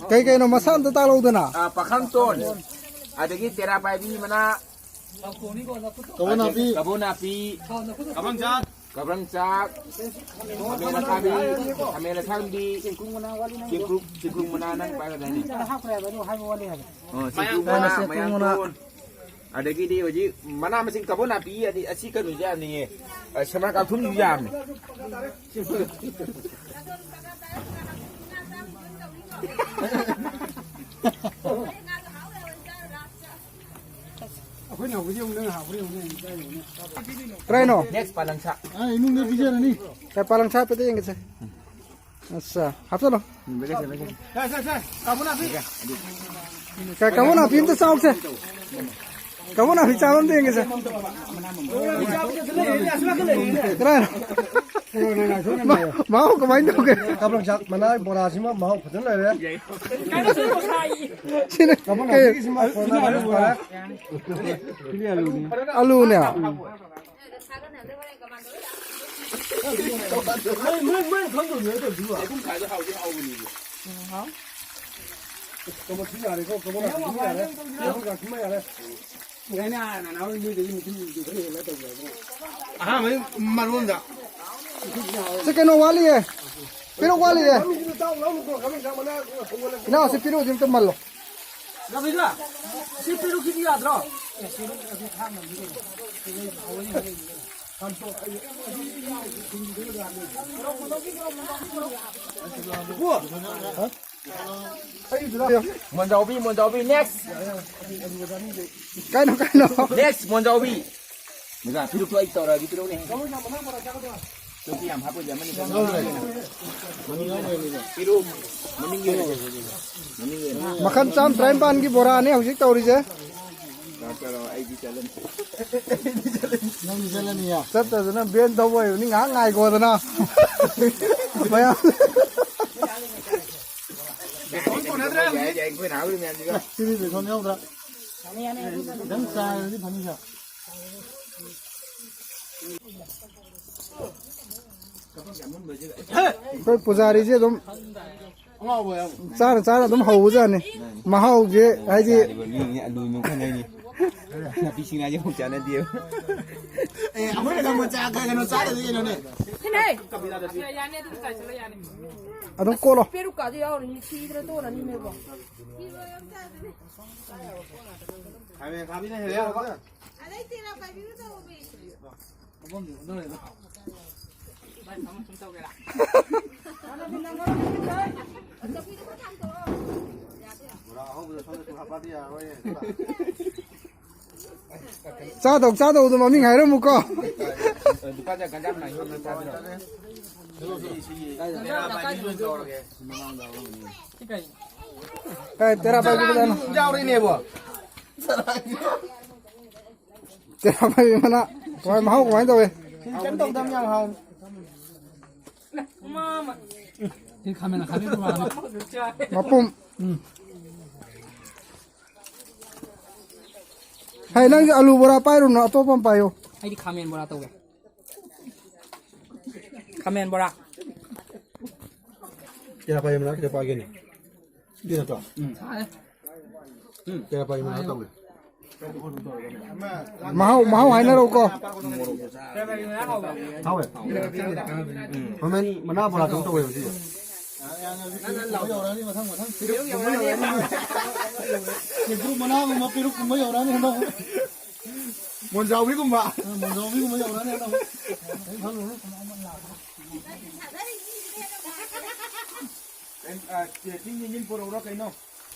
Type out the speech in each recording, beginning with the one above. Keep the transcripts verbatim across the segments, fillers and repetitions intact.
ꯀꯩ ꯀꯩꯅꯣ ꯃꯁꯥ ꯑꯝꯇ ꯇꯥꯛꯂꯧꯗꯅ꯫ ꯑꯥ, ꯄꯥꯈꯪꯇꯣꯟ, ꯑꯗꯒꯤ ꯇꯦꯔꯥ ꯄꯥꯏꯕꯤ ꯃꯅꯥ, ꯀꯕꯣ ꯅꯥꯄꯤ꯫ ꯀꯕꯣ ꯅꯥꯄꯤ, ꯀꯕꯪ ꯆꯥꯛ꯫ ꯀꯕꯪ ꯆꯥꯛ, ꯈꯥꯃꯦꯟ ꯑꯈꯥꯕꯤ, ꯈꯥꯃꯦꯟ ꯑꯁꯥꯡꯕꯤ, ꯆꯦꯡꯀꯨꯞ, ꯆꯦꯡꯀꯨꯞ ꯃꯅꯥ ꯅꯪ ꯄꯥꯏꯒꯗꯥꯏꯅꯦ? ꯑꯣ, ꯆꯦꯡꯀꯨꯞ ꯃꯅꯥ, ꯃꯌꯥꯡꯇꯣꯟ꯫ ꯑꯗꯒꯤꯗꯤ ꯍꯧꯖꯤꯛ ꯃꯅꯥ ꯃꯁꯤꯡ ꯀꯕꯣ ꯅꯥꯄꯤ ꯑꯗꯤ ꯑꯁꯤ ꯀꯩꯅꯣꯁꯨ ꯌꯥꯝꯅꯤꯌꯦ꯫ ꯑ, ꯁꯦꯝꯔꯥ ꯀꯥꯡꯊꯨꯝꯁꯨ ꯌꯥꯝꯅꯤ꯫ ꯑꯩꯈꯣꯏꯅ ꯍꯧꯕꯗꯤ ꯌꯦꯡꯉꯨ, ꯅꯪ ꯍꯥꯎꯕ꯭ꯔꯥ ꯌꯦꯡꯉꯨꯅꯦ, ꯑꯩ ꯆꯥ ꯌꯦꯡꯉꯨꯅꯦ꯫ ꯀꯗꯥꯏꯅꯣ? Next ꯄꯥꯂꯪꯁꯥ꯫ ꯑ, ꯏꯃꯨꯡꯗ ꯄꯤꯖꯔꯅꯤ꯫ ꯀꯩ ꯄꯥꯂꯪꯁꯥ ꯍꯥꯏꯐꯦꯠꯇ ꯌꯦꯡꯒꯦꯁꯦ꯫ ꯑꯠꯆꯥ, ꯍꯥꯞꯆꯜꯂꯣ꯫ ꯁꯦ, ꯁꯦ, ꯁꯦ꯫ ꯀꯥ-, ꯀꯥꯕꯣ ꯅꯥꯄꯤ ꯑꯝꯇ ꯆꯥꯎꯁꯦ꯫ ꯀꯥꯕꯣ ꯅꯥꯄꯤ ꯆꯥꯕ ꯑꯝꯇ ꯌꯦꯡꯒꯦꯁꯦ꯫ ꯀꯗꯥꯏꯅꯣ? ꯃꯍꯥꯎ ꯀꯃꯥꯏꯅ ꯇꯧꯒꯦ? ꯀꯥꯕꯣ ꯆꯥꯛ ꯃꯅꯥ ꯕꯣꯔꯥꯁꯤꯃ ꯃꯍꯥꯎ ꯐꯖꯅ ꯂꯩꯔꯦ꯫ ꯁꯤꯅ ꯀꯥꯕꯣ ꯀꯩ? ꯅꯥꯄꯤꯒꯤꯁꯤꯃ ꯀꯣꯔꯣꯅꯥ ꯚꯥꯏꯔꯁ ꯐꯔꯦ꯫ ꯑꯂꯨꯅꯦ꯫ ꯃꯣꯏ, ꯃꯣꯏ, ꯃꯣꯏꯅ ꯈꯪꯗꯕꯅꯦ ꯇꯧꯔꯤꯗꯨꯕꯣ꯫ ꯀꯕꯣ ꯊꯤ ꯌꯥꯔꯦꯀꯣ, ꯀꯕꯣ ꯅꯥꯄꯤ ꯌꯥꯔꯦ꯫ ꯀꯕꯣ ꯅꯥꯄꯤ ꯌꯥꯔꯦ꯫ ꯑꯍꯥꯟꯕꯩ ꯃꯔꯣꯟꯗ꯫ ꯁꯤ ꯀꯩꯅꯣ ꯋꯥꯠꯂꯤꯌꯦ꯫ ꯄꯦꯔꯨꯛ ꯋꯥꯠꯂꯤꯌꯦ꯫ ꯏꯅꯥꯎ, ꯁꯤ ꯄꯦꯔꯨꯛꯁꯤ ꯑꯝꯇ ꯃꯜꯂꯣ꯫ ꯔꯕꯤꯅꯥ, ꯁꯤ ꯄꯦꯔꯨꯛꯁꯤꯗꯤ ꯌꯥꯗ꯭ꯔꯣ? ꯃꯣꯟꯖꯥꯎꯕꯤ, ꯃꯣꯟꯖꯥꯎꯕꯤ, next꯫ ꯀꯩꯅꯣ, ꯀꯩꯅꯣ? Next, ꯃꯣꯟꯖꯥꯎꯕꯤ꯫ ꯃꯦꯒꯥ, ꯄꯤꯔꯨꯛꯇꯣ ꯑꯩ ꯇꯧꯔꯛꯑꯒꯦ, ꯄꯤꯔꯨꯛꯅꯦ꯫ ꯄꯤꯔꯨꯛꯇꯤ ꯌꯥꯝ ꯍꯥꯞꯄꯣꯏꯗ, ꯃꯅꯤꯡ ꯈꯔ ꯄꯤꯔꯨꯛ, ꯃꯅꯤꯡꯒꯤ ꯑꯣꯏꯅ, ꯃꯅꯤꯡꯒꯤ ꯑꯣꯏꯅ꯫ ꯃꯈꯜ ꯆꯥꯝ ꯇꯔꯥꯅꯤꯄꯥꯟꯒꯤ ꯕꯣꯔꯥꯅꯦ ꯍꯧꯖꯤꯛ ꯇꯧꯔꯤꯁꯦ꯫ ꯆꯠꯂꯣ, ꯑꯩꯗꯤ ꯆꯠꯂꯅꯤ꯫ ꯅꯪꯗꯤ ꯆꯠꯂꯅꯤꯌꯦ? ꯆꯠꯇꯗꯅ ꯚꯦꯟ ꯊꯧꯕ ꯑꯣꯏꯕꯅꯤ, ꯉꯥꯏꯍꯥꯛ ꯉꯥꯏꯈꯣꯗꯅ꯫ ꯃꯌꯥꯝ꯫ ꯌꯥꯏ, ꯌꯥꯏ, ꯑꯩꯈꯣꯏ ꯅꯍꯥ ꯑꯣꯏꯔꯤ ꯃꯌꯥꯝꯁꯤꯒ꯫ ꯁꯤꯗꯤ ꯕꯦꯁꯣꯟ ꯌꯥꯎꯗ꯭ꯔꯥ? ꯈꯤꯇꯪ ꯆꯥꯏꯔꯗꯤ ꯐꯅꯤꯗ꯫ ꯑꯩꯈꯣꯏ ꯄꯨꯖꯥꯔꯤꯁꯦ ꯑꯗꯨꯝ ꯆꯥꯔ ꯆꯥꯔ ꯑꯗꯨꯝ ꯍꯧꯕꯖꯥꯠꯅꯤ꯫ ꯃꯍꯥꯎꯁꯦ ꯍꯥꯏꯗꯤ ꯆꯥꯔꯤꯕ ꯃꯤꯅꯤ ꯑꯂꯨ ꯃꯈꯜ ꯍꯥꯏꯅꯤ꯫ ꯅꯥꯄꯤ ꯁꯤꯡꯅꯥꯁꯦ ꯑꯃꯨꯛ ꯆꯥꯟꯅꯗꯦꯕ꯫ ꯑꯦ, ꯑꯩꯈꯣꯏꯅ ꯈꯪꯕ ꯆꯥ-, ꯀꯩꯅꯣ ꯆꯥꯗ꯭ꯔꯗꯤ ꯀꯩꯅꯣꯅꯦ꯫ ꯁꯤꯅꯦ꯫ ꯑꯗꯨꯝ ꯀꯣꯠꯂꯣ꯫ ꯄꯦꯔꯨꯛꯀꯥꯗꯤ ꯌꯥꯎꯔꯅꯤ, ꯊꯤꯗꯅ ꯇꯣꯛꯑꯅꯤ ꯃꯦꯕꯣ꯫ ꯈꯥꯃꯦꯟ ꯑꯈꯥꯕꯤꯅ ꯍꯦꯜꯂꯦ ꯍꯥꯎꯕ꯫ ꯆꯥꯗꯧ ꯆꯥꯗꯧꯗꯣ ꯃꯃꯤꯡ ꯍꯥꯏꯔꯝꯃꯨꯀꯣ꯫ ꯂꯨꯄꯥ ꯀꯌꯥ ꯀꯟꯖꯥ ꯃꯅꯥ ꯌꯣꯝꯗ ꯆꯥꯗꯣꯏꯔꯣ? ꯀꯥꯏ ꯇꯦꯔꯥ ꯄꯥꯏꯕꯤ ꯀꯗꯥꯏꯅꯣ? ꯌꯥꯎꯔꯤꯅꯦꯕꯣ꯫ ꯇꯦꯔꯥ ꯄꯥꯏꯕꯤ ꯃꯅꯥ ꯀꯃꯥꯏ, ꯃꯍꯥꯎ ꯀꯃꯥꯏꯅ ꯇꯧꯋꯦ? ꯁꯤ ꯀꯩꯝ ꯇꯧꯗꯕꯅꯤ, ꯌꯥꯝ ꯍꯥꯎ꯫ ꯁꯤ ꯈꯥꯃꯦꯟ ꯑꯈꯥꯕꯤ ꯕꯣꯔꯥꯅꯤ꯫ ꯃꯄꯨꯝ꯫ ꯎꯝ꯫ ꯍꯩ, ꯅꯪꯁꯨ ꯑꯂꯨ ꯕꯣꯔꯥ ꯄꯥꯏꯔꯨꯅꯨ, ꯑꯇꯣꯞꯄ ꯑꯃ ꯄꯥꯏꯌꯨ꯫ ꯑꯩꯗꯤ ꯈꯥꯃꯦꯟ ꯕꯣꯔꯥ ꯇꯧꯒꯦ꯫ ꯈꯥꯃꯦꯟ ꯕꯣꯔꯥ꯫ ꯀꯌꯥ ꯄꯥꯏ ꯃꯅꯥ ꯀꯌꯥ ꯄꯥꯏꯒꯦꯅꯦ? ꯁꯤ ꯅꯠꯇ꯭ꯔꯣ? ꯎꯝ꯫ ꯁꯥꯔꯦ꯫ ꯎꯝ꯫ ꯀꯌꯥ ꯄꯥꯏ ꯃꯅꯥ ꯇꯧꯒꯦ? ꯃꯍꯥꯎ, ꯃꯍꯥꯎ ꯍꯥꯏꯅꯔꯛꯎꯀꯣ꯫ ꯍꯥꯎꯋꯦ꯫ ꯈꯥꯃꯦꯟ ꯃꯅꯥ ꯕꯣꯔꯥ ꯑꯗꯨꯝ ꯇꯧꯋꯦ ꯍꯧꯖꯤꯛ꯫ ꯄꯦꯔꯨꯛ ꯃꯅꯥꯒꯨꯝꯕ, ꯄꯦꯔꯨꯛꯀꯨꯝꯕ ꯌꯧꯔꯛꯑꯅꯤ ꯍꯟꯗꯛ꯫ ꯃꯣꯟꯖꯥꯎꯕꯤꯒꯨꯝꯕ꯫ ꯑ, ꯃꯣꯟꯖꯥꯎꯕꯤꯒꯨꯝꯕ ꯌꯧꯔꯛꯑꯅꯤ ꯍꯟꯗꯛ꯫ ꯀꯩꯝ ꯈꯜꯂꯨꯅꯨ꯫ ꯀꯩꯝ, ꯑ, ꯆꯤꯡ ꯌꯦꯟꯖꯤꯟ ꯄꯨꯔꯛꯎꯔꯣ ꯀꯩꯅꯣ?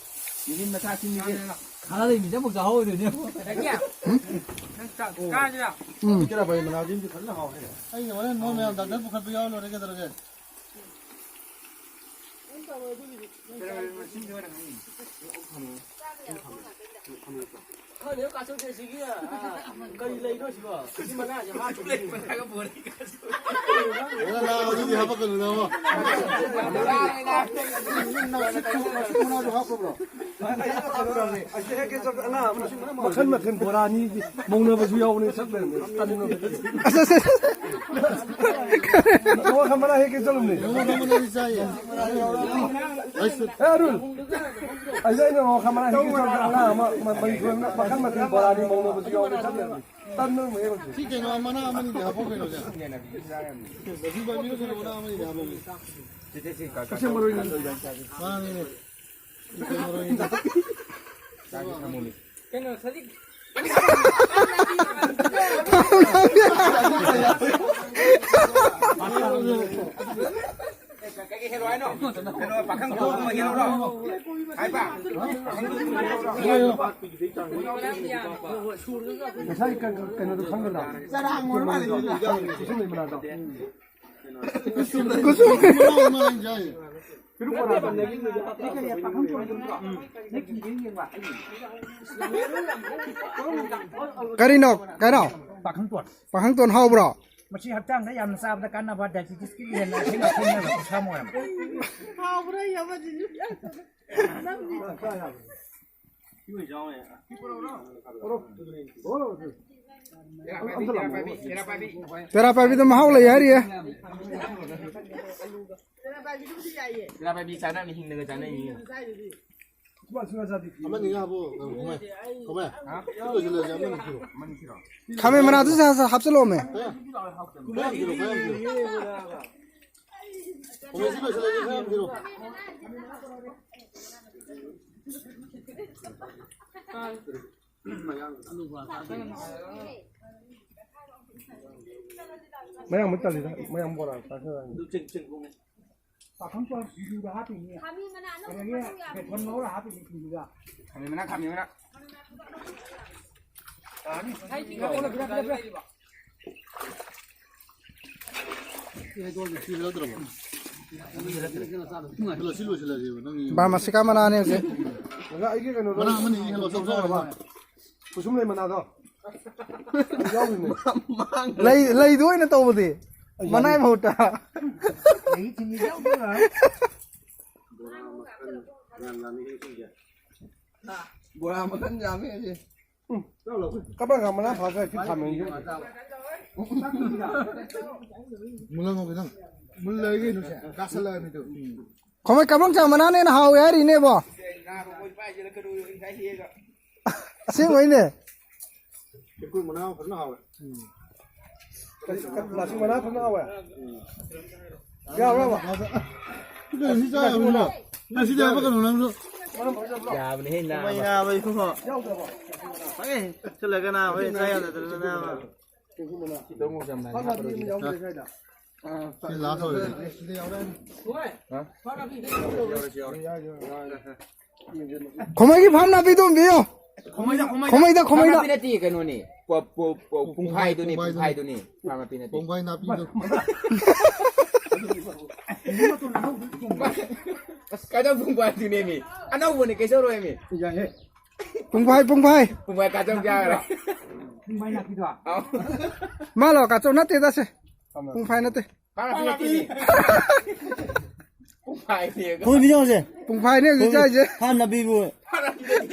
ꯌꯦꯟꯖꯤꯟ ꯃꯆꯥ ꯁꯤꯡ ꯌꯦꯟꯖꯤꯟ꯫ ꯈꯔ ꯂꯩꯃꯤꯗ ꯑꯃꯨꯛ ꯆꯥꯍꯧꯔꯣꯏꯗꯣꯏꯅꯦ꯫ ꯎꯝ꯫ ꯀꯦꯔꯥ ꯕꯩ ꯃꯅꯥꯁꯤꯡꯁꯨ ꯐꯖꯅ ꯍꯥꯎꯔꯦ꯫ ꯑꯩ ꯍꯣꯔꯦꯟ ꯅꯣꯏ ꯃꯌꯥꯝ ꯗꯥꯛꯇꯔ ꯄꯨꯈꯠꯄ ꯌꯥꯎꯔ ꯂꯣꯏꯔꯦ ꯀꯩꯗꯧꯔꯒꯦ? ꯈꯪꯗꯦ, ꯀꯥꯆꯧ ꯆꯦꯁꯤꯒꯤ, ꯑ, ꯀꯔꯤ ꯂꯩꯅꯣ ꯁꯤꯕꯣ? ꯁꯤ ꯃꯅꯥꯁꯦ ꯍꯥꯞꯄꯤꯅꯦ꯫ ꯑꯗꯨꯗꯤ ꯍꯥꯄꯛꯀꯅꯨ, ꯅꯪ ꯑꯃ꯫ ꯃꯅꯥꯗꯣ ꯍꯥꯞꯄꯕ꯭ꯔꯣ? ꯃꯈꯟ ꯃꯈꯟ ꯕꯣꯔꯥ ꯑꯅꯤꯒꯤ ꯃꯧꯅꯕꯁꯨ ꯌꯥꯎꯕꯅꯦ, ꯁꯛ ꯂꯩꯔꯝꯃꯦ꯫ ꯇꯟꯅ꯫ ꯑꯁ, ꯑꯁ, ꯑꯁ꯫ ꯅꯣꯡꯃ ꯈꯝꯕꯅ ꯍꯦꯛꯀꯦ ꯆꯠꯂꯨꯝꯅꯦ꯫ ꯅꯣꯡꯃ ꯈꯝꯕꯅꯗꯤ ꯆꯥꯏꯌꯦ꯫ ꯑꯦ, ꯑꯔꯨꯟ꯫ ꯑꯩꯁꯦ ꯑꯩꯅ ꯅꯣꯡꯃ ꯈꯝꯕꯅ ꯍꯦꯛꯀꯦ ꯆꯠꯂꯨꯝꯅꯦ꯫ ꯑꯉꯥꯡ ꯑꯃ ꯃ-, ꯃꯅꯤꯄꯨꯔ ꯑꯃꯅ ꯃꯈꯟ ꯃꯈꯟ ꯕꯣꯔꯥꯅꯤ ꯃꯧꯅꯕꯁꯨ ꯌꯥꯎꯕꯅꯦ, ꯁꯛ ꯂꯩꯔꯝꯃꯦ꯫ ꯇꯟꯅ ꯑꯃꯨꯛ ꯍꯦꯛ ꯁꯤ ꯀꯩꯅꯣ, ꯃꯅꯥ ꯑꯃꯅꯤꯗꯤ ꯍꯥꯞꯄꯣ ꯀꯩꯅꯣꯁꯦ꯫ ꯁꯤ ꯀꯩꯅꯣ, ꯃꯅꯥ ꯑꯃꯅꯤꯗꯤ ꯍꯥꯞꯄꯣ꯫ ꯀꯛꯆꯤꯡ ꯃꯔꯣꯏ꯫ ꯃꯥꯅꯤꯅꯦ꯫ ꯀꯩꯅꯣ, ꯁꯖꯤꯛ꯫ ꯀꯩꯀꯩ ꯍꯦꯛꯂꯛꯑꯣ ꯍꯥꯏꯅꯣ? ꯀꯩꯅꯣ, ꯄꯥꯈꯪ ꯊꯣꯛꯑꯒ ꯍꯦꯛꯂꯛꯑꯣꯔꯣ? ꯍꯥꯏꯕ? ꯉꯁꯥꯏ ꯀ-, ꯀ-, ꯀꯩꯅꯣꯗꯣ ꯈꯪꯒꯗ꯭ꯔꯥ? ꯆꯔꯥꯡ ꯑꯣꯏꯔ ꯃꯥꯜꯂꯦ꯫ ꯀꯨꯁꯨꯝ ꯂꯩ ꯃꯅꯥꯗꯣ꯫ ꯀꯨꯁꯨꯝ ꯂꯩ ꯃꯅꯥ꯫ ꯀꯔꯤꯅꯣ? ꯀꯩꯅꯣ? ꯄꯥꯈꯪꯇꯣꯟ꯫ ꯄꯥꯈꯪꯇꯣꯟ ꯍꯥꯎꯕ꯭ꯔꯣ? ꯃꯁꯤ ꯍꯛꯆꯥꯡꯗ ꯌꯥꯝꯅ ꯆꯥꯕꯗ ꯀꯥꯟꯅꯕ, ꯗꯥꯏꯕꯤꯇꯤꯁꯀꯤ ꯍꯦꯟꯅ ꯑꯁꯦꯡꯕ ꯁꯦꯝꯅꯕ ꯈꯨꯠꯁꯥ ꯑꯃ ꯑꯣꯏꯔꯝꯃꯤ꯫ ꯍꯥꯎꯕ꯭ꯔꯥ ꯌꯦꯡꯉꯣ ꯑꯗꯨꯗꯤ꯫ ꯅꯪꯗꯤ꯫ ꯇꯦꯔꯥ ꯄꯥꯏꯕꯤꯗꯣ ꯃꯍꯥꯎ ꯂꯩ ꯍꯥꯏꯔꯤꯌꯦ꯫ ꯇꯦꯔꯥ ꯄꯥꯏꯕꯤꯗꯨꯕꯨꯗꯤ ꯌꯥꯏꯌꯦ꯫ ꯇꯦꯔꯥ ꯄꯥꯏꯕꯤ ꯆꯥꯅꯕꯅꯤ, ꯍꯤꯡꯅꯒ ꯆꯥꯅꯩꯅꯤ꯫ ꯑꯃꯅꯤ ꯍꯥꯞꯄꯣ, ꯀꯩꯅꯣ, ꯈꯣꯃꯦ꯫ ꯈꯣꯃꯦ꯫ ꯁꯤ ꯂꯣꯏꯁꯤꯜꯂꯁꯤ, ꯑꯃꯅꯤ ꯄꯤꯔꯣ꯫ ꯈꯥꯃꯦꯟ ꯃꯅꯥꯗꯨꯁꯨ ꯍꯥꯞꯆꯜꯂꯣꯃꯦ꯫ ꯍꯦ? ꯈꯣꯃꯦ ꯌꯥꯝ ꯄꯤꯔꯣ, ꯈꯣꯃꯦ ꯌꯥꯝ ꯄꯤꯔꯣ꯫ ꯈꯣꯃꯦ ꯁꯤ ꯂꯣꯏꯁꯤꯜꯂꯁꯤ, ꯈꯣꯃꯦ ꯌꯥꯝ ꯄꯤꯔꯣ꯫ ꯃꯌꯥꯡ ꯑꯃꯨꯛ ꯇꯜꯂꯤꯗ, ꯃꯌꯥꯡ ꯕꯣꯔꯥ ꯆꯥꯁꯤꯜꯂꯛꯑꯅꯤ꯫ ꯄꯥꯈꯪ ꯁꯤꯡꯖꯨꯗ ꯍꯥꯞꯄꯤꯅꯤ꯫ ꯈꯥꯃꯦꯟ ꯃꯅꯥ ꯑꯅꯧꯕ ꯑꯗꯒꯤ ꯃꯔꯨ ꯌꯥꯝ ꯕꯦꯁꯣꯟ ꯉꯧꯔ ꯍꯥꯞꯄꯤꯅꯤ ꯁꯤꯡꯖꯨꯗ꯫ ꯈꯥꯃꯦꯟ ꯃꯅꯥ, ꯈꯥꯃꯦꯟ ꯃꯅꯥ꯫ ꯁꯤ ꯂꯣꯏꯁꯤꯜꯂꯁꯦꯕ, ꯅꯪꯒꯤ ꯕꯥꯔꯃꯥꯁꯤꯀꯥ ꯃꯅꯥꯅꯦ ꯍꯧꯖꯤꯛ꯫ ꯑꯣꯖꯥ, ꯑꯩꯒꯤ ꯀꯩꯅꯣꯗꯣ ꯃꯅꯥ ꯑꯃꯅꯤ ꯍꯦꯜꯂꯣ, ꯆꯞ ꯆꯥꯔꯕ? ꯈꯨꯁꯨꯝ ꯂꯩ ꯃꯅꯥꯗꯣ꯫ ꯌꯥꯎꯔꯤꯅꯦ꯫ ꯂꯩ, ꯂꯩꯗꯣ ꯑꯣꯏꯅ ꯇꯧꯕꯗꯤ꯫ ꯃꯅꯥꯏ ꯃꯍꯨꯠꯇ꯫ ꯕꯣꯔꯥ ꯃꯈꯜ ꯌꯥꯝꯃꯤ ꯑꯁꯤ꯫ ꯎꯝ꯫ ꯀꯃꯥꯏ ꯀꯃꯥꯏ ꯃꯅꯥ ꯐꯥꯈ꯭ꯔꯦ ꯁꯤ ꯊꯥꯃꯤꯟꯁꯤ꯫ ꯃꯨꯜꯂꯝꯃꯣ ꯈꯤꯇꯪ꯫ ꯃꯨꯜꯂꯒ ꯀꯩꯅꯣꯁꯦ ꯀꯥꯁꯜꯂꯛꯑꯅꯤꯗꯣ꯫ ꯈꯣꯃꯣꯏ ꯀꯕ꯭ꯔꯪ ꯆꯥ ꯃꯅꯥꯅ ꯍꯦꯟꯅ ꯍꯥꯎꯋꯦ ꯍꯥꯏꯔꯤꯅꯦꯕꯣ꯫ ꯑꯁꯦꯡꯕꯩꯅꯦ꯫ ꯀꯦꯀꯨ ꯃꯅꯥ ꯐꯖꯅ ꯍꯥꯎꯋꯦ꯫ ꯀ-, ꯀ-, ꯂꯥꯁꯤꯡ ꯃꯅꯥ ꯐꯖꯅ ꯍꯥꯎꯋꯦ꯫ ꯌꯥꯎꯔꯕ? ꯁꯤ ꯆꯥ ꯌꯥꯕꯅꯤꯅ꯫ ꯁꯤ ꯆꯥ ꯌꯥꯕ ꯀꯩꯅꯣ ꯅꯪꯁꯨ? ꯌꯥꯕꯅꯦꯍꯦ, ꯅꯥꯕ꯫ ꯌꯥꯎꯗ꯭ꯔꯕꯣ? ꯐꯪꯉꯦ, ꯆꯠꯂꯒ ꯅꯥꯕ, ꯆꯥ ꯌꯥꯗꯗꯅ ꯅꯥꯕ꯫ ꯀꯦꯀꯨ ꯃꯅꯥ꯫ ꯈꯤꯇꯪ ꯃꯨꯛ ꯆꯝꯅ ꯐꯖꯅ ꯍꯥꯞꯄꯗꯤ ꯌꯥꯎꯗ꯭ꯔꯦ ꯀꯥꯏꯗ? ꯁꯤ ꯂꯥꯁ ꯑꯣꯏꯔꯦ꯫ ꯍꯥ? ꯈꯣꯃꯣꯏꯒꯤ ꯐꯥꯝ ꯅꯥꯄꯤꯗꯣ ꯑꯝꯕꯤꯌꯣ꯫ ꯈꯣꯃꯣꯏꯗ, ꯈꯣꯃꯣꯏꯗ꯫ ꯈꯣꯃꯣꯏꯗ, ꯈꯣꯃꯣꯏꯗ꯫ ꯐꯥꯝ ꯅꯥꯄꯤ ꯅꯠꯇꯦ, ꯀꯩꯅꯣꯅꯤ꯫ ꯄ-, ꯄ-, ꯄ-, ꯄꯨꯡꯐꯥꯏꯗꯨꯅꯤ, ꯄꯨꯡꯐꯥꯏꯗꯨꯅꯤ꯫ ꯄꯨꯡꯐꯥꯏꯗꯨꯅꯤ꯫ ꯐꯥꯝ ꯅꯥꯄꯤ ꯅꯠꯇꯦ꯫ ꯄꯨꯡꯐꯥꯏ ꯅꯥꯄꯤꯗꯣ꯫ ꯑꯁ, ꯀꯥꯏꯗ ꯄꯨꯡꯐꯥꯏꯗꯨꯅꯦꯃꯤ? ꯑꯅꯧꯕꯅꯤ, ꯀꯩꯁꯧꯔꯣꯏꯃꯤ꯫ ꯌꯥꯏꯍꯦ꯫ ꯄꯨꯡꯐꯥꯏ, ꯄꯨꯡꯐꯥꯏ꯫ ꯄꯨꯡꯐꯥꯏ ꯀꯥꯆꯧ ꯆꯥꯈ꯭ꯔꯦ꯫ ꯄꯨꯡꯐꯥꯏ ꯅꯥꯄꯤꯗꯣ? ꯑꯧ꯫ ꯃꯥꯂꯣ, ꯀꯥꯆꯧ ꯅꯠꯇꯦꯗ ꯁꯦ꯫ ꯄꯨꯡꯐꯥꯏ ꯅꯠꯇꯦ꯫ ꯄꯥꯔꯥ ꯄꯤꯔꯛꯇꯦꯅꯦ꯫ ꯄꯨꯡꯐꯥꯏꯅꯦ꯫ ꯈꯣꯏ ꯄꯤꯖꯧꯁꯦ꯫ ꯄꯨꯡꯐꯥꯏꯅꯦ ꯍꯧꯖꯤꯛ ꯆꯥꯏꯁꯦ꯫ ꯐꯥꯝ ꯅꯥꯄꯤꯕꯨ꯫ ꯄꯥꯔꯥ ꯄꯤꯔꯛꯇꯦ꯫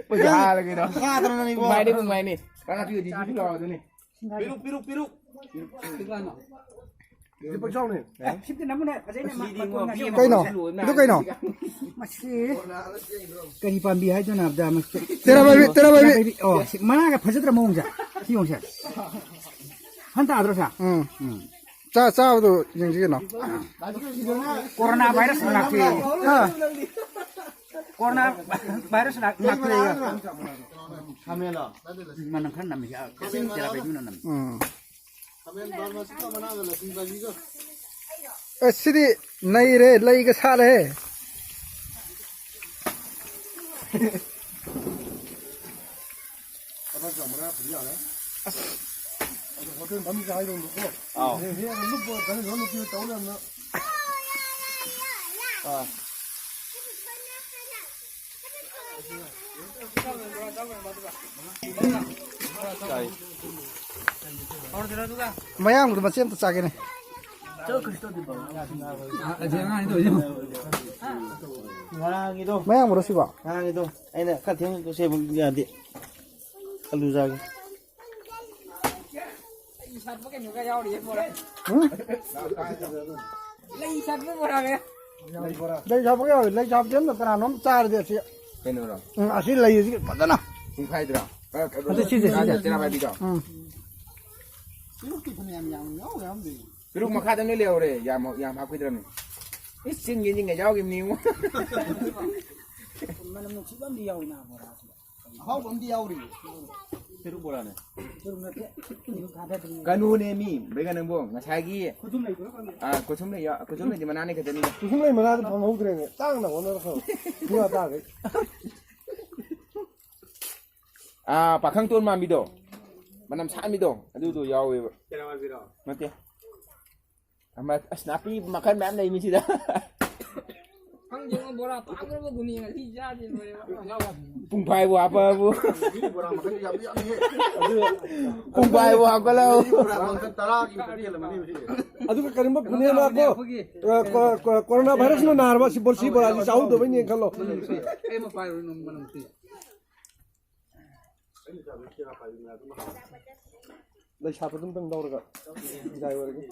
ꯄꯩꯁꯥ ꯍꯥꯜꯂꯒꯦꯗꯣ꯫ ꯀꯥꯗ꯭ꯔꯣ ꯅꯪ ꯏꯕꯣ? ꯄꯨꯡꯐꯥꯏꯅꯦ, ꯄꯨꯡꯐꯥꯏꯅꯦ꯫ ꯄꯥꯔꯥ ꯄꯤꯔꯛꯑꯣ, ꯄꯤꯔꯛꯑꯣ꯫ ꯄꯤꯔꯨꯛ, ꯄꯤꯔꯨꯛ, ꯄꯤꯔꯨꯛ꯫ ꯁꯤꯗꯤ ꯄꯛꯆꯥꯎꯅꯦ꯫ ꯑꯦ, ꯁꯤꯝꯇ ꯅꯝꯃꯨꯅꯦ, ꯐꯖꯩꯅꯦ, ꯃꯥ-, ꯁꯤꯗꯤ ꯃꯇꯣꯟ ꯉꯣ, ꯉꯥꯛꯇ ꯃꯤ ꯌꯦꯡꯉꯣ, ꯀꯩꯅꯣ? ꯁꯤ ꯂꯣꯏꯕꯅ ꯑꯗꯨ ꯀꯩꯅꯣ? ꯃꯁꯤ ꯀꯔꯤ ꯄꯥꯝꯕꯤ ꯍꯥꯏꯗꯣꯏꯅꯣ ꯍꯥꯏꯕꯗ, ꯃꯁꯤ ꯇꯦꯔꯥ ꯄꯥꯏꯕꯤ, ꯇꯦꯔꯥ ꯄꯥꯏꯕꯤ꯫ ꯇꯦꯔꯥ ꯄꯥꯏꯕꯤ꯫ ꯑꯣ, ꯁꯤ ꯃꯅꯥꯒ ꯐꯖꯗ꯭ꯔꯥ ꯃꯑꯣꯡꯁꯦ? ꯁꯤ ꯌꯦꯡꯉꯨꯁꯦ꯫ ꯍꯟ ꯇꯥꯗ꯭ꯔꯣ ꯁꯦ? ꯎꯝ꯫ ꯎꯝ꯫ ꯆꯥ-, ꯆꯥꯕꯗꯣ ꯌꯦꯡꯁꯤ ꯀꯩꯅꯣ꯫ ꯀꯣꯔꯣꯅꯥ ꯚꯥꯏꯔꯁꯅ ꯂꯥꯛꯄꯤ꯫ ꯑꯥ꯫ ꯀꯣꯔꯣꯅꯥ ꯚꯥꯏꯔꯁꯅ ꯂꯥꯛꯄꯤ꯫ ꯃꯅꯝ ꯈꯔ ꯅꯝꯃꯤ꯫ ꯇꯦꯔꯥ ꯄꯥꯏꯕꯤꯅ ꯅꯝꯃꯤ꯫ ꯎꯝ꯫ ꯑꯁ, ꯁꯤꯗꯤ ꯅꯩꯔꯦ, ꯂꯩꯒ ꯁꯥꯠꯂꯦ꯫ ꯑꯁ꯫ ꯑꯗꯣ ꯍꯣꯇꯦꯜ ꯐꯝꯃꯤꯁꯦ ꯍꯥꯏꯗꯧꯅꯤꯀꯣ꯫ ꯑꯥꯎ꯫ ꯍꯦꯛ ꯍꯦꯛ ꯂꯨꯞꯄ ꯒꯥꯔꯤ ꯊꯧꯔ ꯅꯨꯄꯤꯗ ꯇꯧ ꯂꯩꯔꯝꯅ꯫ ꯑꯥ꯫ ꯃꯌꯥꯡꯗꯣ ꯃꯆꯦ ꯑꯝꯇ ꯆꯥꯒꯦꯅꯦ꯫ ꯉꯔꯥꯡꯒꯤꯗꯣ꯫ ꯃꯌꯥꯡ ꯃꯔꯨꯞ ꯁꯤꯕꯣ? ꯉꯔꯥꯡꯒꯤꯗꯣ ꯑꯩꯅ ꯈꯔ ꯊꯦꯡꯅ ꯇꯣꯛꯁꯦ ꯑꯃꯨꯛ ꯌꯥꯗꯦ꯫ ꯑꯂꯨ ꯆꯥꯒꯦ꯫ ꯂꯩ ꯁꯥꯠꯄ ꯀꯩꯅꯣꯒ ꯌꯥꯎꯔꯤꯌꯦ ꯕꯣꯔꯥ꯫ ꯎꯝ? ꯂꯩ ꯁꯥꯠꯄ ꯕꯣꯔꯥꯒ꯫ ꯂꯩ ꯁꯥꯠꯄ ꯌꯥꯎꯔꯤ꯫ ꯂꯩ ꯁꯥꯠꯄꯗꯤ ꯑꯝꯇ ꯀꯅꯥꯅꯣꯝ ꯆꯥꯔꯗꯤ ꯑꯁꯤ꯫ ꯀꯩꯅꯣꯔꯣ? ꯎꯝ, ꯑꯁꯤ ꯂꯩꯁꯤ ꯐꯖꯅ꯫ ꯄꯨꯡꯈꯥꯏꯗ꯭ꯔꯣ? ꯑꯗꯨ ꯁꯤꯁꯦ, ꯁꯤꯁꯦ꯫ ꯆꯦꯔꯥ ꯄꯥꯏꯕꯤꯗꯣ? ꯎꯝ꯫ ꯄꯦꯔꯨꯛꯇꯤ ꯐꯅꯌꯥꯝ ꯌꯥꯝ ꯌꯥꯎꯔꯦ ꯑꯝꯗꯤ꯫ ꯄꯦꯔꯨꯛ ꯃꯈꯥꯗ ꯂꯣꯏ ꯂꯩꯍꯧꯔꯦ꯫ ꯌꯥꯝ, ꯌꯥꯝ ꯍꯥꯞꯈꯤꯗ꯭ꯔꯕꯅꯤ꯫ ꯏꯁ, ꯆꯤꯟꯒꯤ ꯆꯤꯟꯒ ꯌꯥꯎꯈꯤꯕꯅꯤ ꯏꯉꯣ꯫ ꯃꯅꯝ ꯅꯨꯡꯁꯤꯕ ꯑꯃꯗꯤ ꯌꯥꯎꯏ ꯅꯥ ꯕꯣꯔꯥꯁꯤꯗ꯫ ꯑꯍꯥꯎꯕ ꯑꯃꯗꯤ ꯌꯥꯎꯔꯤ꯫ ꯄꯦꯔꯨꯛ ꯕꯣꯔꯥꯅꯦ꯫ ꯄꯦꯔꯨꯛ ꯅꯠꯇꯦ꯫ ꯄꯦꯔꯨꯛ ꯊꯥꯗꯗ꯭ꯔꯤ꯫ ꯀꯩꯅꯣꯅꯦ ꯃꯤ, ꯕꯦꯒ ꯅꯪꯕꯣ, ꯉꯁꯥꯏꯒꯤ, ꯈꯨꯗꯨꯝ ꯂꯩꯕ꯭ꯔꯥ ꯈꯪꯗꯦ꯫ ꯑꯥ, ꯈꯨꯗꯨꯝ ꯂꯩ, ꯈꯨꯗꯨꯝ ꯂꯩꯗꯤ ꯃꯅꯥꯅꯤ ꯈꯛꯇꯅꯤꯗ꯫ ꯈꯨꯗꯨꯝ ꯂꯩ ꯃꯅꯥꯗꯣ ꯐꯪꯍꯧꯗ꯭ꯔꯦꯅꯦ꯫ ꯇꯥꯡꯅ ꯍꯣꯠꯅꯔ ꯈꯪꯉꯦ꯫ ꯃꯤ ꯋꯥ ꯇꯥꯈꯩ꯫ ꯑꯥ, ꯄꯥꯈꯪ ꯇꯣꯟ ꯃꯥꯟꯕꯤꯗꯣ, ꯃꯅꯝ ꯁꯥꯟꯕꯤꯗꯣ, ꯑꯗꯨꯗꯣ ꯌꯥꯎꯋꯦꯕ꯫ ꯀꯩꯅꯣ ꯍꯥꯏꯕꯤꯔꯣ? ꯅꯠꯇꯦ꯫ ꯑꯃ, ꯑꯁ, ꯅꯥꯄꯤ ꯃꯈꯜ ꯃꯌꯥꯝ ꯂꯩ ꯃꯤꯁꯤꯗ꯫ ꯈꯪꯗꯦꯉꯣ, ꯕꯣꯔꯥ ꯇꯥꯡꯈ꯭ꯔꯕ ꯒꯨꯅꯤ ꯉꯁꯤ ꯆꯥꯗꯦ ꯂꯣꯏꯔꯦꯕ꯫ ꯄꯨꯡꯐꯥꯏꯕꯨ ꯍꯥꯞꯄꯕꯨ꯫ ꯃꯤꯒꯤ ꯕꯣꯔꯥ ꯃꯈꯜ ꯌꯥꯝ ꯌꯥꯝꯃꯤꯍꯦ꯫ ꯑꯗꯨ ꯄꯨꯡꯐꯥꯏꯕꯨ ꯍꯥꯞꯀꯠꯂꯛꯑꯣ꯫ ꯃꯤꯒꯤ ꯕꯣꯔꯥ ꯃꯈꯜ ꯇꯔꯥꯒꯤ ꯃꯊꯛ ꯍꯦꯜꯂꯝꯃꯅꯤ ꯃꯁꯤꯒꯤ꯫ ꯑꯗꯨꯒ ꯀꯔꯤꯒꯨꯝꯕ ꯄꯨꯅꯦꯃ ꯀꯣ, ꯑꯩꯈꯣꯏꯒꯤ, ꯑ, ꯀꯣ-, ꯀꯣ-, ꯀꯣꯔꯣꯅꯥ ꯚꯥꯏꯔꯁꯅ ꯅꯥꯔꯕ ꯁꯤ ꯕꯣ-, ꯁꯤ ꯕꯣꯔꯥꯁꯤ ꯆꯥꯍꯧꯗꯕꯩꯅꯦ ꯈꯜꯂꯣ꯫ ꯑꯩ ꯑꯃ ꯄꯥꯏꯔꯨꯔꯦ, ꯅꯪ ꯃꯅꯝ ꯊꯤ꯫ ꯂꯩ ꯁꯥꯠꯄꯗꯨ ꯑꯝꯇꯪ ꯂꯧꯔꯒ ꯗꯤꯖꯥꯏ ꯑꯣꯏꯔꯒꯦ꯫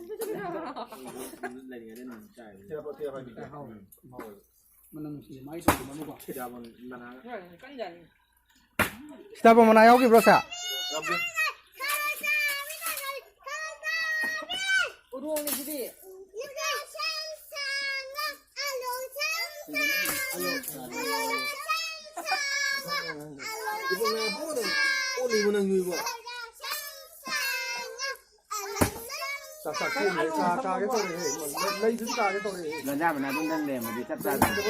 ꯃꯅꯝ ꯅꯨꯡꯁꯤꯌꯦ, ꯃꯥꯒꯤ ꯇꯧꯕ ꯑꯃꯀꯣ꯫ ꯁꯤꯇꯥꯕꯣꯟ ꯃꯅꯥ ꯌꯥꯎꯈꯤꯕ꯭ꯔꯣ, ꯁꯥꯔ? ꯎꯔꯣꯡꯅꯤ ꯁꯤꯗꯤ꯫ ꯆꯥꯛ ꯆꯥꯛ ꯆꯦꯟꯕꯩ ꯆꯥ ꯆꯥꯒꯦ ꯇꯧꯔꯦꯍꯦ꯫ ꯂꯩꯗꯨꯁꯨ ꯆꯥꯒꯦ ꯇꯧꯔꯦꯍꯦ꯫ ꯂꯟꯖꯥ ꯃꯅꯥꯗꯨꯝꯗꯪ ꯂꯩꯔꯝꯃꯗꯤ ꯆꯞ ꯆꯥꯗꯧꯅꯤ꯫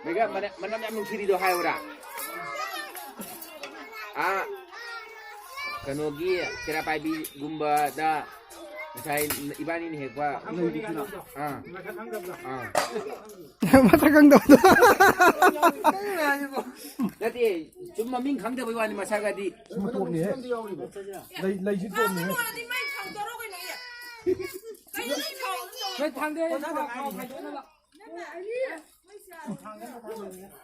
ꯃꯦꯒꯥ, ꯃꯅ-, ꯃꯅꯝ ꯌꯥꯝ ꯅꯨꯡꯁꯤꯔꯤꯗꯣ ꯍꯥꯏꯌꯨꯔꯥ? ꯑꯥ, ꯀꯩꯅꯣꯒꯤ ꯇꯦꯔꯥ ꯄꯥꯏꯕꯤꯒꯨꯝꯕꯗ ꯉꯁꯥꯏ ꯏꯕꯥꯅꯤꯅ ꯍꯦꯛꯄ꯫ ꯑꯥ꯫ ꯑꯥ꯫ ꯃꯁꯛ ꯈꯪꯗꯕꯗꯣ꯫ ꯅꯠꯇꯦ, ꯁꯨꯝ ꯃꯃꯤꯡ ꯈꯪꯗꯕꯩ ꯋꯥꯅꯤ, ꯃꯁꯛ ꯑꯗꯤ꯫ ꯁꯨꯝ ꯇꯣꯞꯅꯤꯍꯦ꯫ ꯂꯩ, ꯂꯩꯁꯤ ꯇꯣꯞꯅꯤꯍꯦ꯫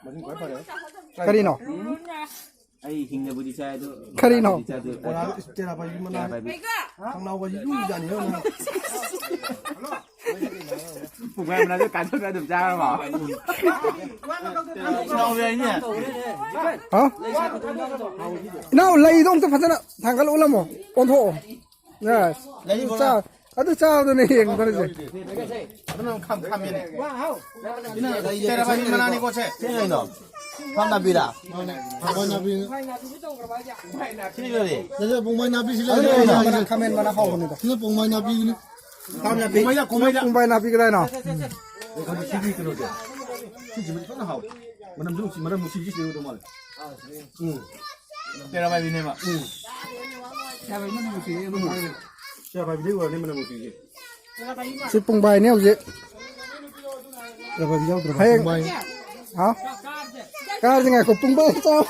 ꯃꯁꯤꯡ ꯈ꯭ꯋꯥꯏ ꯐꯔꯦ꯫ ꯀꯔꯤꯅꯣ? ꯑꯩ ꯍꯤꯡꯅꯕꯨꯗꯤ ꯆꯥꯏ ꯑꯗꯨ꯫ ꯀꯔꯤꯅꯣ? ꯆꯥꯗꯦ꯫ ꯕꯣꯔꯥ, ꯇꯦꯔꯥ ꯄꯥꯏꯕꯤ ꯃꯅꯥ꯫ ꯇꯦꯔꯥ ꯄꯥꯏꯕꯤ꯫ ꯈꯪꯅꯥꯎꯒꯁꯤ ꯌꯨꯝ ꯌꯥꯅꯤ ꯍꯦ ꯅꯪ꯫ ꯄꯨꯡ ꯃꯌꯥꯝ ꯃꯅꯥꯗ ꯀꯥꯟꯊꯣꯛꯑꯒ ꯑꯗꯨꯝ ꯆꯥꯔꯕꯣ? ꯍꯥꯎꯋꯦ ꯍꯥꯏꯅꯦ꯫ ꯍꯥ? ꯏꯅꯥꯎ, ꯂꯩꯗꯣ ꯑꯝꯇ ꯐꯖꯅ ꯊꯥꯡꯒꯠꯂ ꯎꯠꯂꯝꯃꯣ꯫ ꯑꯣꯟꯊꯣꯛꯑꯣ꯫ ꯑꯁ, ꯂꯩ ꯑꯗꯨ ꯕꯣꯔꯥ꯫ ꯆꯥ-, ꯑꯗꯨ ꯆꯥꯕꯗꯨꯅꯦ ꯌꯦꯡꯗꯣꯔꯤꯁꯦ꯫ ꯑꯗꯨꯅ ꯈꯝ-, ꯈꯝꯃꯤꯅꯦ꯫ ꯁꯤꯅ ꯇꯦꯔꯥ ꯄꯥꯏꯕꯤ ꯃꯅꯥꯅꯤꯀꯣ ꯁꯦ꯫ ꯁꯤ ꯀꯩꯅꯣ? ꯈꯝ ꯅꯥꯄꯤꯔꯥ? ꯍꯋꯥꯏ ꯅꯥꯄꯤ꯫ ꯁꯤꯅ ꯀꯔꯤ? ꯁꯤꯗ ꯄꯣꯡꯃꯥꯏ ꯅꯥꯄꯤꯁꯤ ꯂꯩ꯫ ꯑꯗꯨ ꯂꯩ꯫ ꯃꯅꯥ ꯈꯥꯃꯦꯟ ꯃꯅꯥ ꯍꯥꯎꯕꯅꯤꯗ꯫ ꯁꯤꯅ ꯄꯣꯡꯃꯥꯏ ꯅꯥꯄꯤꯗꯨꯅꯤ꯫ ꯈꯥꯝ ꯅꯥꯄꯤ꯫ ꯀꯨꯝꯍꯩꯗ, ꯀꯨꯝꯍꯩꯗ꯫ ꯄꯨꯡꯕꯥꯏ ꯅꯥꯄꯤ ꯀꯗꯥꯏꯅꯣ? ꯑꯦ, ꯈꯪꯗꯦ, ꯁꯤꯒꯤ ꯀꯩꯅꯣꯁꯦ꯫ ꯁꯤꯁꯤꯃꯗꯤ ꯐꯖꯅ ꯍꯥꯎꯋꯦ꯫ ꯃꯅꯝꯁꯨ ꯅꯨꯡꯁꯤ, ꯃꯅꯝ ꯅꯨꯡꯁꯤꯕꯁꯤ ꯁꯤꯖꯤꯟꯅꯒꯗꯧ ꯃꯥꯜꯂꯦ꯫ ꯎꯝ꯫ ꯇꯦꯔꯥ ꯄꯥꯏꯕꯤꯅꯦꯕ꯫ ꯎꯝ꯫ ꯇꯦꯔꯥ ꯄꯥꯏꯕꯤꯗꯩ ꯑꯣꯏꯔꯅꯤ ꯃꯅꯝ ꯅꯨꯡꯁꯤꯁꯦ꯫ ꯁꯤ ꯄꯨꯡꯕꯥꯏꯅꯦ ꯍꯧꯖꯤꯛ꯫ ꯇꯦꯔꯥ ꯄꯥꯏꯕꯤ ꯌꯥꯎꯗ꯭ꯔꯕ? ꯍꯌꯦꯡ꯫ ꯄꯨꯡꯕꯥꯏ꯫ ꯍꯥ? ꯀꯥꯔꯁꯤ ꯉꯥꯏꯈꯣ, ꯄꯨꯡꯕꯥꯏ ꯆꯥꯕ꯫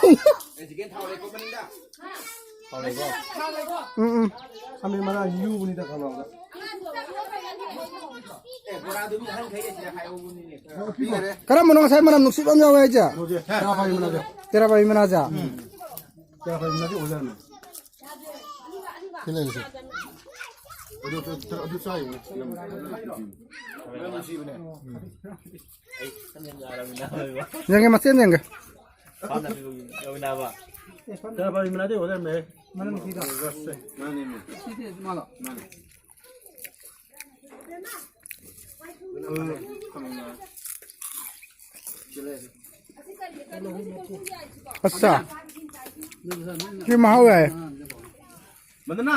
ꯎꯝ, ꯎꯝ꯫ ꯈꯥꯃꯦꯟ ꯃꯅꯥ ꯌꯨꯕꯅꯤꯗ ꯈꯪꯉꯕ꯫ ꯀꯔꯝꯕꯅꯣ ꯉꯁꯥꯏ ꯃꯅꯝ ꯅꯨꯡꯁꯤꯕ ꯑꯃ ꯌꯥꯎꯋꯦ ꯍꯥꯏꯁꯦ? ꯇꯦꯔꯥ ꯄꯥꯏꯕꯤ ꯃꯅꯥꯁꯦ꯫ ꯇꯦꯔꯥ ꯄꯥꯏꯕꯤ ꯃꯅꯥꯁꯦ? ꯎꯝ꯫ ꯇꯦꯔꯥ ꯄꯥꯏꯕꯤ ꯃꯅꯥꯁꯦ ꯑꯣꯏꯖꯔꯝꯃꯦ꯫ ꯁꯤ ꯂꯩꯔꯤꯁꯦ꯫ ꯑꯗꯨ, ꯑꯗꯨ, ꯑꯗꯨ ꯆꯥꯏꯌꯦ꯫ ꯌꯦꯡꯒꯦ, ꯃꯆꯦꯅ ꯌꯦꯡꯒꯦ꯫ ꯇꯦꯔꯥ ꯄꯥꯏꯕꯤ ꯃꯅꯥꯗꯤ ꯑꯣꯏꯔꯝꯃꯦ꯫ ꯃꯥꯅꯦ, ꯃꯥꯅꯦ꯫ ꯃꯥꯅꯦ꯫ ꯑꯠꯆꯥ꯫ ꯁꯤ ꯃꯍꯥꯎ ꯌꯥꯏ꯫ ꯃꯗꯅ꯫